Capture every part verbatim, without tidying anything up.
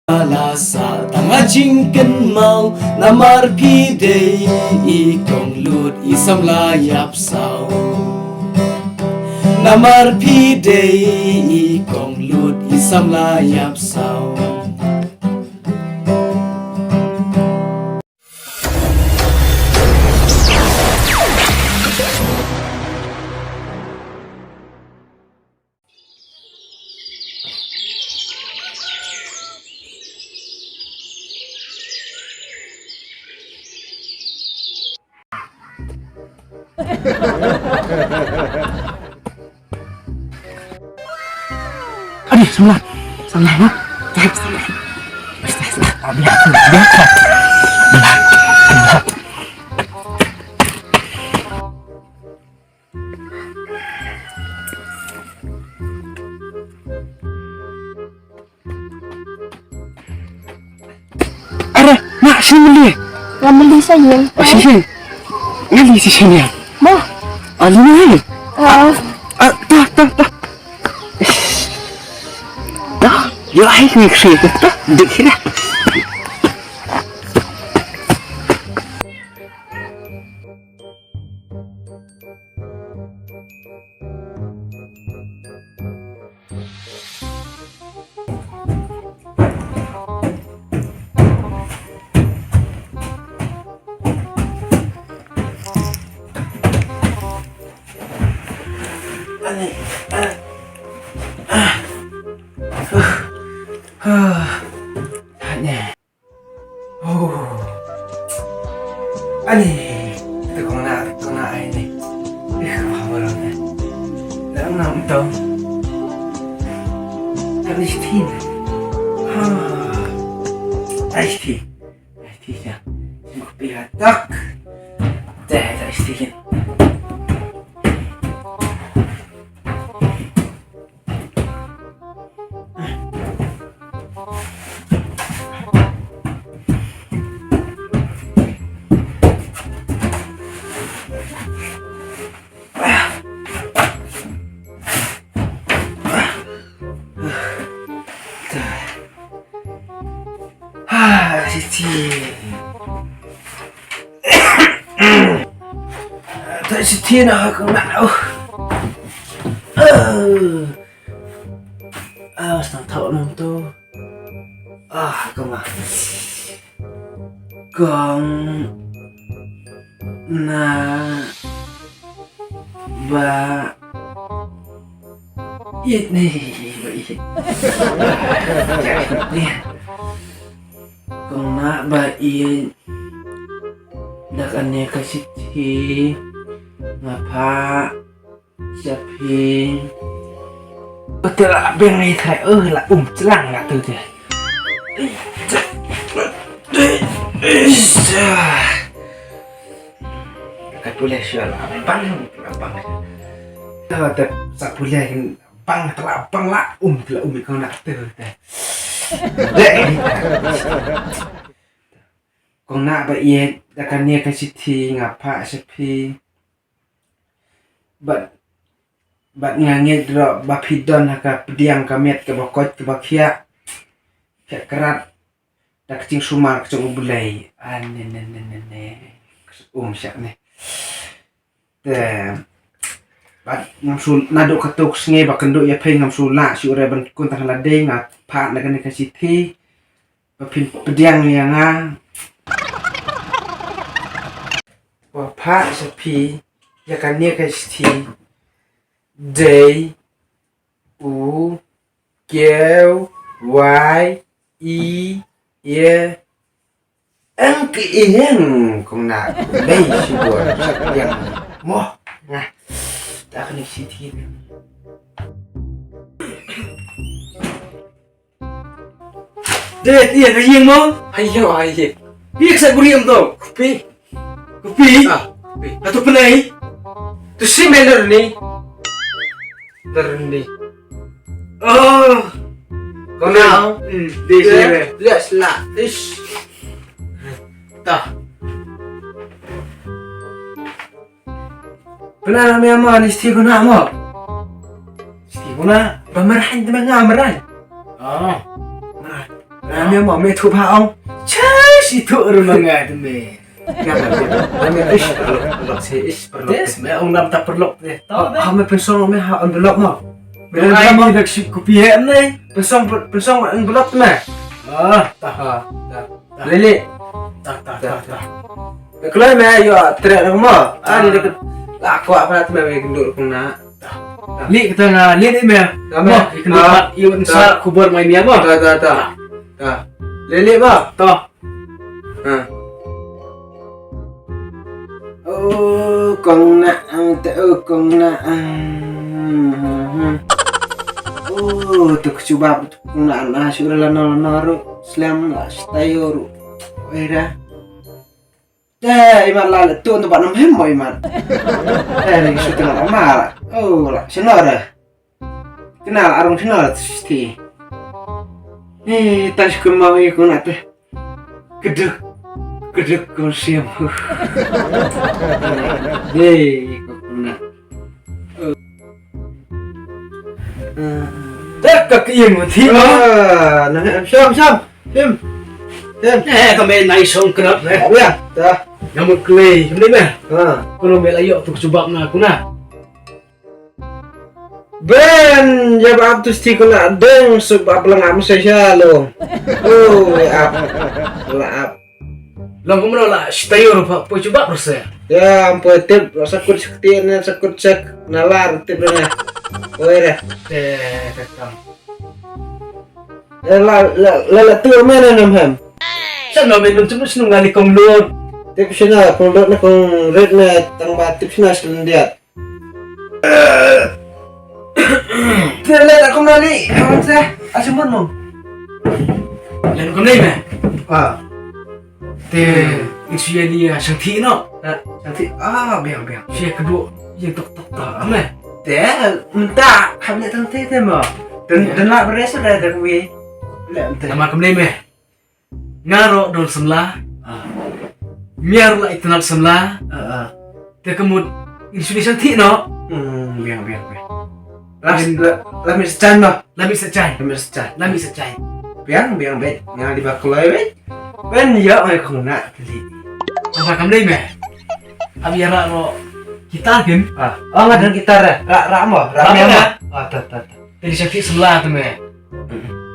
La sah tang ha jingkynmaw, namar phi dei i kong lut i samla ïap saw. Namar phi dei i kong lut i samla ïap saw. Aduh, samla. Samla, ha? Samla. Samla. Samla. Are, nak sini beli. Nga beli sayang. Oh, sini. Ngali si sini ya. Mo. Ali ni. Ah. Ah, dah, dah, dah. Dah, yo ai ni kri tu. Dah, dik sini. Ani, te kong na, kong na ai ni. Ih, ka ba ba ne. Lam nam to. Ani stin. Ha. Ai stin. Ai stin ya. Sing kopi atak. Te, ai stin. Ha, siti. Ta siti na ka na. Ah, stang thau nang tu. Ah, kong ah. Kong na ba it ni, ba it. Kong na ba it. Da kane ka shithi nga phah sha phi. Te la beng ngi thrai, eh, la um chlang la tu te. Ka pule sha la bang, la bang. Ta ta sa pule bang, la bang, la um, la um ko na tu te. Dei. Kong na ba ïeit, da kane ka shithi nga phah sha phi. Bad, bad nga ngeit ruh ba phi don ha ka pdiang ka met kaba koit kaba khiah. Phi krat da ka jingsumar ka jong U Blei. Ah, ne, ne, ne, ne, ne. Um, shah ne. Te, bad ngam shu, naduh kato ka sngi ba kynduh ïa phi ngam shu lah shuh re ban kun tang ha lade, nga phah na kane ka shithi. Ba phin pdiang ïa nga. Ba phah sha phi ïa kane ka shithi. Dei u kiew wai i e. Eng ki eng kong na lei shibun sha pdiang mo nga. Ta kane shithi. Dei, ïa ka ïing mo? Hayo, hayo. Ïa ka sa buri em to. Kupi. Kupi? Ah, kupi. Atu penai. Tu si mai lar ni. Lar ni. Oh. Kau na. Hmm, dei si re. Lihat selak. Ish. Tah. Pynah na me ama ni sti kuna mo. Sti kuna ba merain te menga merain. Oh. Merain. Me mo me thuh bha ong. Cha shi thuh ru ma nga te me. Nga ba me. Me ish paralok, paralok, si ish paralok. Des me ong nam ta paralok te. To me. Ha me pynsong me ha envelope mo. Me envelope mo dak shi kopi he me. Pynsong pynsong envelope me. Ah, ta. Ha. Ta. Lele. Ta ta ta ta. Kloi me ïoh treh nang mo. Ah, ni deket. La kwah pynat me wei kendur kena. Li kita nga li ni me. Mo, kendur pat ïoh sa khubor mai ni mo. Ta ta ta. Ta. Lele mo. To. Ha. Oh, kong na ang te oh kong na ang. Oh, tu kecubab tu kong na ang shu la no no ru. Slem la stayo ru. Oi ra. Te imat la le tu tu ba nam hem mo imat. Te ni shu tengah ma la. Oh la sino re. Kenal arung sino re ti. Ni tas ku mau i ku na te. Keduk keduk ku siam. Dei ku na. Tek ka kieng ma thi ma. Ah, na hem sham sham. Shim. Shim. Eh, ka me nai song krap eh. Ya, ta. Nga mut klei, shim ni me. Ha. Kono me la yok tu jubab na kuna. Ben, jabab tu sti kuna deng suk ba belang am sa sha lo. Oh, ya. La ap. Long kumno la shtayo ro pa po chuba prose. Ya, ampo tip la sakut sakti ne sakut sak nalar tip ne. Oi re. Eh, kakam. Eh, la la la la tu me ne nam hem. Sa no me dum chumu snu ngali kong lut. Tip sina kong lut ne kong red ne tang ba tip sina selendiat. Te le ta kumno li, kawan se, asim bun mo. Len kumno me? Ah. Te, isu ya ni ya sangti no. Ah, sangti. Ah, biang biang. Sia kedua, ya tok tok tok. Ame. Te, minta, kami tang te te mo. Dan dan la beres le te kui. Le te. Nama kumno me? Nga ro don semla. Ah. Miar la itanap semla. Ah, ah. Te kemut insuni santi no. Hmm, biang biang biang. Las la la mi sechan no. La mi sechan. La mi sechan. La mi sechan. Biang biang bet. Nga di bakloi bet. Ben ya ai kong na tadi. Apa kam dei me? Abi ra ro gitar kin. Ah, oh nga don gitar eh. Ra ra mo. Ra me mo. Ah, ta ta ta. Te di sakti sebelah tu me.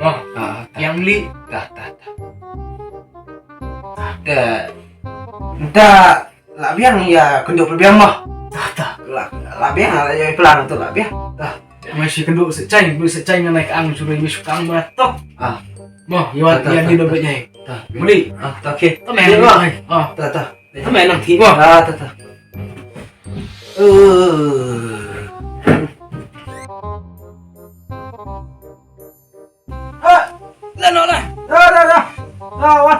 Oh, ah, yang li. Dah, dah, dah. Dah. Dah. Lah biang ya kendur biang mah. Dah, dah. Lah, lah biang lah ya pelang tu lah biang. Dah. Masih kendur secai, kendur secai ngan naik ang suruh ini sukang mah tok. Ah. Mo, ya ni dompet nyai. Dah. Muli. Ah, dah, okey. Tu main. Ah, dah, dah. Tu main nanti. Mo. Dah, dah, dah. Eh. Ha! Lah, noh, lah. Dah, dah, dah. Dah, wan.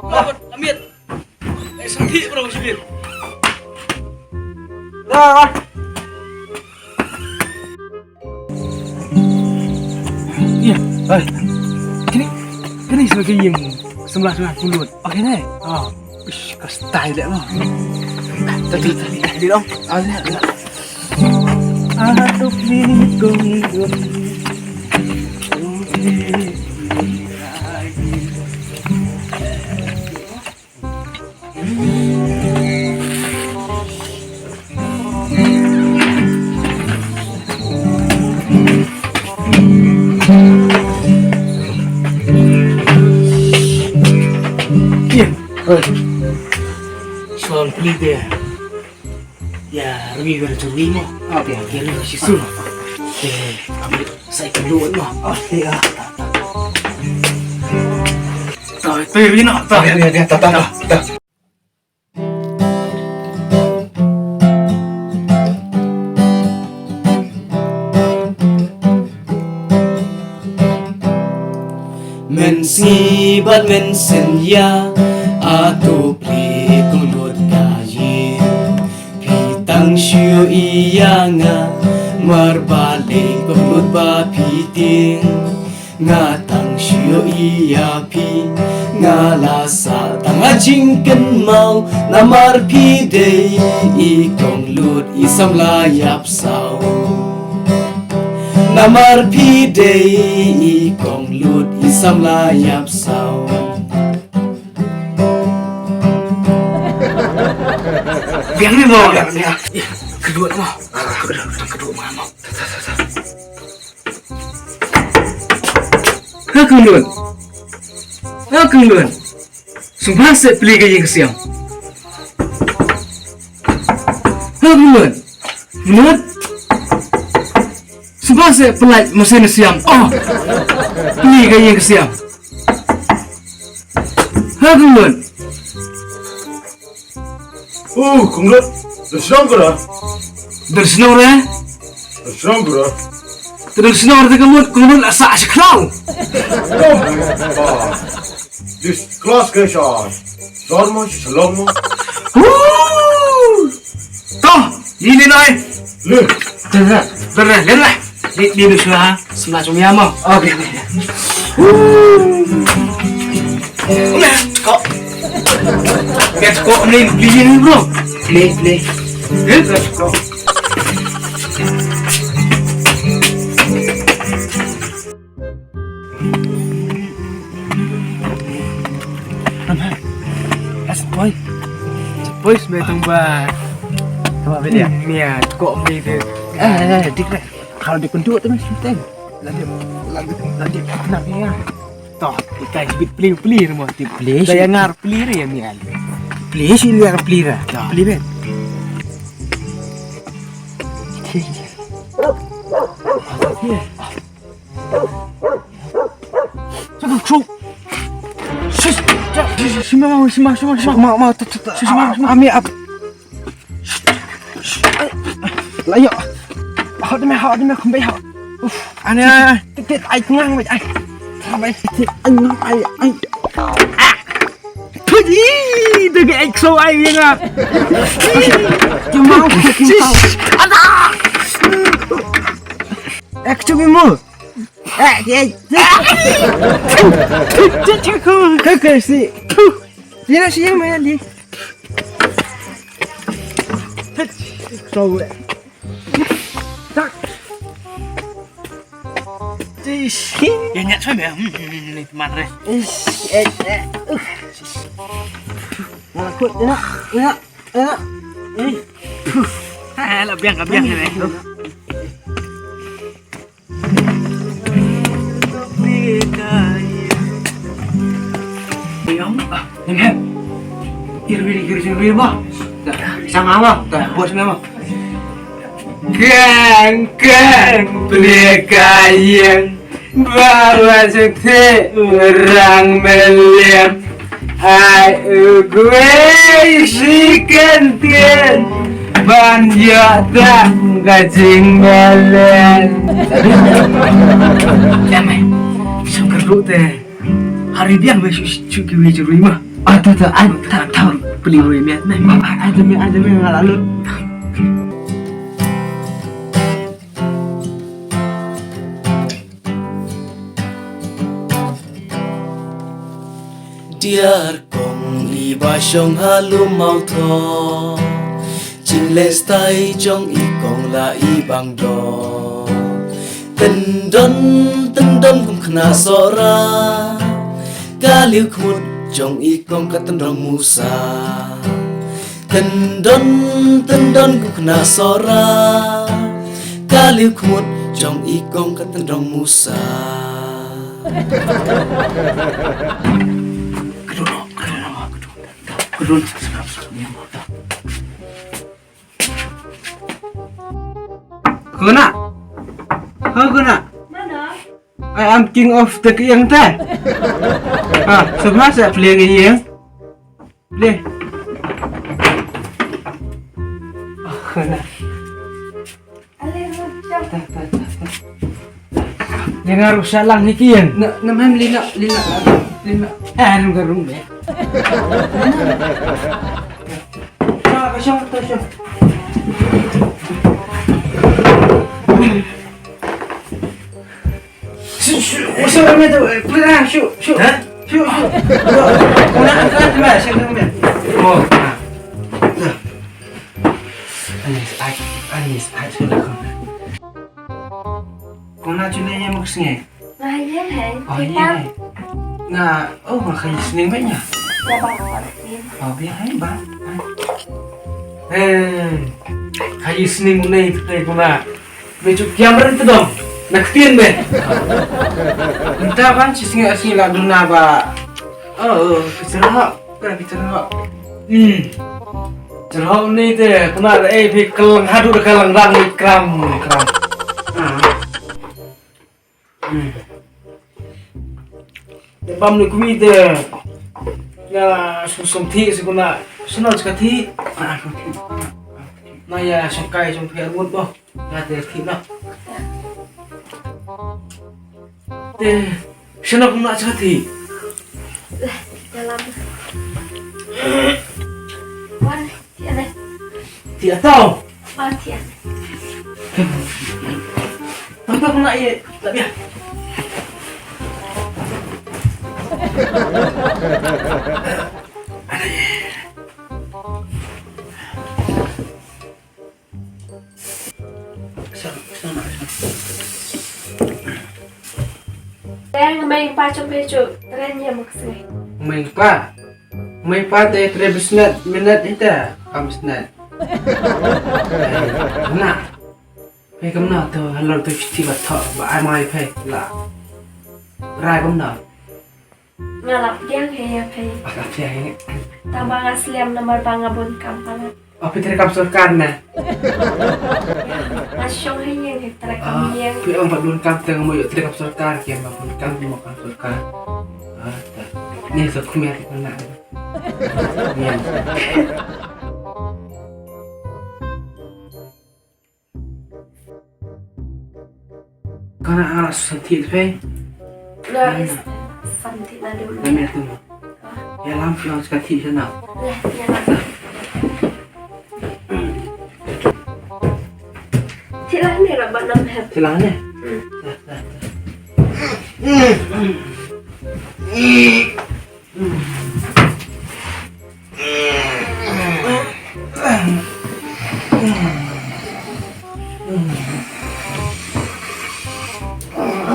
Dah, wan, amit. Eh, sakit, bro, sakit. Dah, wan. Iya, hai. Kini, kini sebagai yang sebelah sebelah pulut. Okey, ni. Ah. Ish, ka style dia mah. Tadi, tadi, tadi dong. Ah, ya, ya. Aduh, ni kong. Iya. Oi. Soal beli deh. Ya, rumi ber rumi mo. Ah, biang. Ya, rumi si sun. Eh, ambil saya keluar mo. Oh, iya. Tak, tak, tak. Tak, tak, tak, tak, tak. Men sngi bad men synñia, ato pli kong lut ka ïing. Phi tang shu ïa nga, mar balei kong lut ba phi tieng. Nga tang shu ïa phi, nga la sah tang ha jingkynmaw, namar phi dei i kong lut i samla ïap saw. Namar phi dei i kong lut i samla ïap saw. Biang ni mo. Biang ni. Ka lut mo. Ka lut mo. Ha kong lut. Ha kong lut. Sngewbha seh plie ka ïing ka siam. Ha kong lut. Lut. Sngewbha seh pynlait masin siam. Oh. Plie ka ïing ka siam. Ha kong lut. Oh, kong lut. Dah senang ke dah? Dah senang dah. Dah senang ke dah? Dah senang dah kong lut, kong lut asa asa klau. Kong lut. Ah. This class ke sha. Dormo, shalom. Woo! To, ini nai. Le. Dah, dah, dah, dah, dah. Di, di, di, shuwa. Sembah shuwa mo. Okey, okey. Woo! Let's go. Let's go, ni, ni, ni, bro. Play, play. Let's go. Boy. Boy, sbe tong ba. Tong ba dia. Mia, kok beli dia. Eh, eh, eh, dik deh. Kalau dikunduk tu mesti teng. Lagi, lagi, lagi nak ya. Toh, ikai bit peli peli rumah tu. Peli. Dah yang ngar peli ya ni ali. Peli sih liar peli dah. Peli bet. Shuh, shuh. Shuh, shuh, shuh, shuh, ma, ma, shuh, ma, shuh, ma, shuh, ma. Ma, ma, tu, tu, tu. Shuh, shuh, ma, shuh, ma. Ami ap. Shuh, shuh, shuh. La, yo. Hot me, hot me, kumbe, hot. Uf. Ane, ane. Tit, tit, ai, ngang, ai. Ai. Tit, tit, ai, ngang, ai, ai. Pudi, de ge exo ai nga. Cuma, cuma. Ada. Exo mo. Eh, eh. Ke ke si. Dia nak siang mai dia. Tahu. Tak. Ish. Ya nyat saya ya. Hmm, hmm, hmm, ni teman re. Ish, eh, eh. Uh. Nakut, enak, enak, enak. Eh. Ha, la biang, la biang ni. Oi, ong, ah, nem hem. Irwiri, irwiri, irwiri, bah. Dah, sama, bah. Dah, bos, nama. Keng, keng, plie ka ïing, ba la sngewthuh orang meliang. Ai u guei shi kyntien ban ïoh tang ka jingmeliang. Em, eh, sngewkyrduh te. Hari biang me shu shu kiwi jurui ma. Ah, ta, ta, ah, ta, ta. Peli wei me. Me, me, ah, ah, demi, ah, demi, nga lalu. Diar kong i ba shong ha lum Mawthoh, jingleh stai jong i kong la i bang doh. Tyndon, tyndon kum khynnah Sohra, ka liukhmut jong i kong ka tyndong musa. Tyndon, tyndon kum khynnah Sohra, ka liukhmut jong i kong ka tyndong musa. Kdon, kdon, kdon. Kdon. Kona. Ha, kona. Mana? I am king of the kiang te. Ha, sngewbha sa plie ngi ïing. Plie. Ah, kona. Ta, ta, ta, ta. Ïa nga ruh sha lang hi ki ïing. Na, na mem lina, lina, lina. Eh, rung ka rung be. Sha, ka shong, ta shong. Shu, shu, shu, shu, shu, shu. Ha? Shu, shu. Kena, kena, kena, shu, kena. Oh. Anis, ai, anis, ai, shu, kena. Nga ju leh ïa ma ka sngi. Nga ïeng hei. Oh, ïeng hei. Nga, oh, nga khaïi sning bha ïa. Ïa ba, ba, ba. Oh, biang hei ba. Eh, khaïi sning une te kona. Me ju kiam ren te dong. Na ktien me. Nta ban chi sngi asi la duna ba. Oh, oh, kichara. Ka kichara. Hmm. Chara une te kona ei phi kalang hadu da kalang rang ni kram ni kram. Ah. Hmm. Te bam ni kumi te. Ya, sum sum thi si kuna. Sum sum thi. Ah. Na ya sum kai sum thi ngut bo. Ya te thi na. Te sum na kuma cha thi. Dalam. Wan, thi ane. Thi atau. Wan, thi ane. Tang tang na ye, tak ya. Teng mei pa chong pe chu tren ye mak sngei. Mei pa. Mei pa te tre bisnet minute ita kam bisnet. Na. Pei kam na to halor to chiti ba tho ba ai mai pei la. Rai kam na. Nga lap diang he ya pei. Ba lap diang he. Tang ba nga slem namar ba nga bun kam palat. Oh, phi trei kam sorkar na. Nga shong he yang he trei kam yang. Phi ong ba bun kam teng mo yo trei kam sorkar ke ma bun kam mo kam sorkar. Ah, ta. Ni so kumya ke na. Ni. Kana ara santi pei. Na is santi na dum. Na me tu. Ya lam fi os kati sana. Ya, ya lam. Tilang ni rabat nam hep. Tilang ni.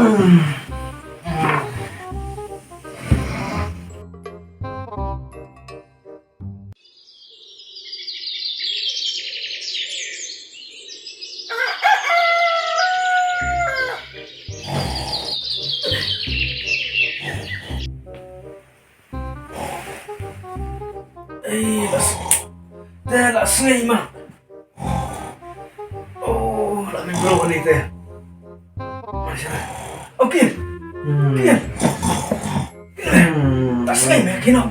Hmm. Ei, la s-, te la sngew ma. Oh, la mih bro ni te. Masha Allah. Okay. Hmm. Okay. Hmm. La sngew me kino.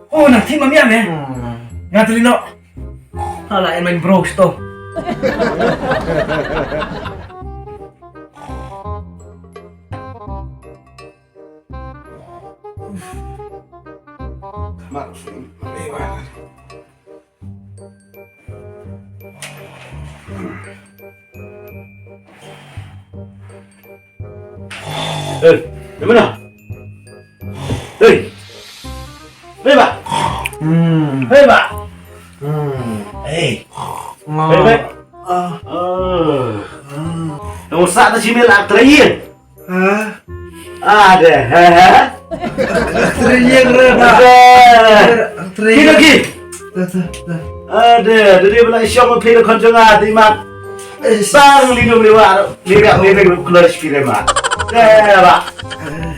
Oh, na ti ma mia me. Hmm. Nga tuli no. Hala en main bro sto. Hei, di mana? Hei. Hei, Bah. Hmm. Hei, Bah. Hmm. Hei. Hei, Bah. Ah. Ah. Hmm. Nang usah ta simil ak terakhir. Ha? Ada, ha, ha. Training re ba. Ada. Training. Kino ki? Dah, dah, dah. Ada, dadi bela shong phi da khon jong nga di mat. Eh, sang linu lewa, lewa, lewa, lewa, close phi re mat. Dah, ba.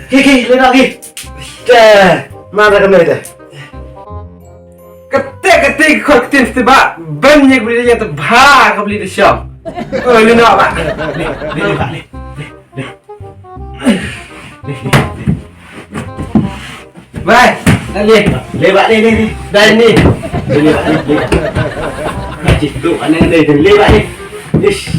Ki, ki, linu ki. Dah, mana kami dah. Kete, kete, khon ketin setiba. Bem nyek beli dia tu ba, ka beli di shong. Oh, linu ba. Linu, linu, linu, linu. Bai, dah leh. Leh bak leh, leh, leh. Dah ni. Leh bak leh, leh. Haji tu anak leh, leh bak leh. Ish.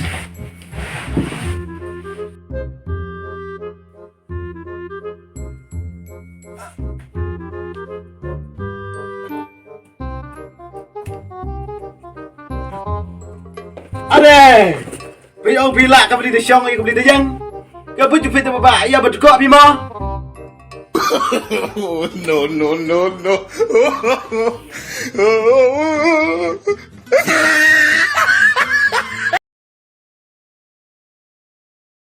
Are! Phi ong phi lah ka bli da shong ïa ka bli da ïeng. Ka bit ju phi da ba ïa ba tukok phi mo. No, no, no, no.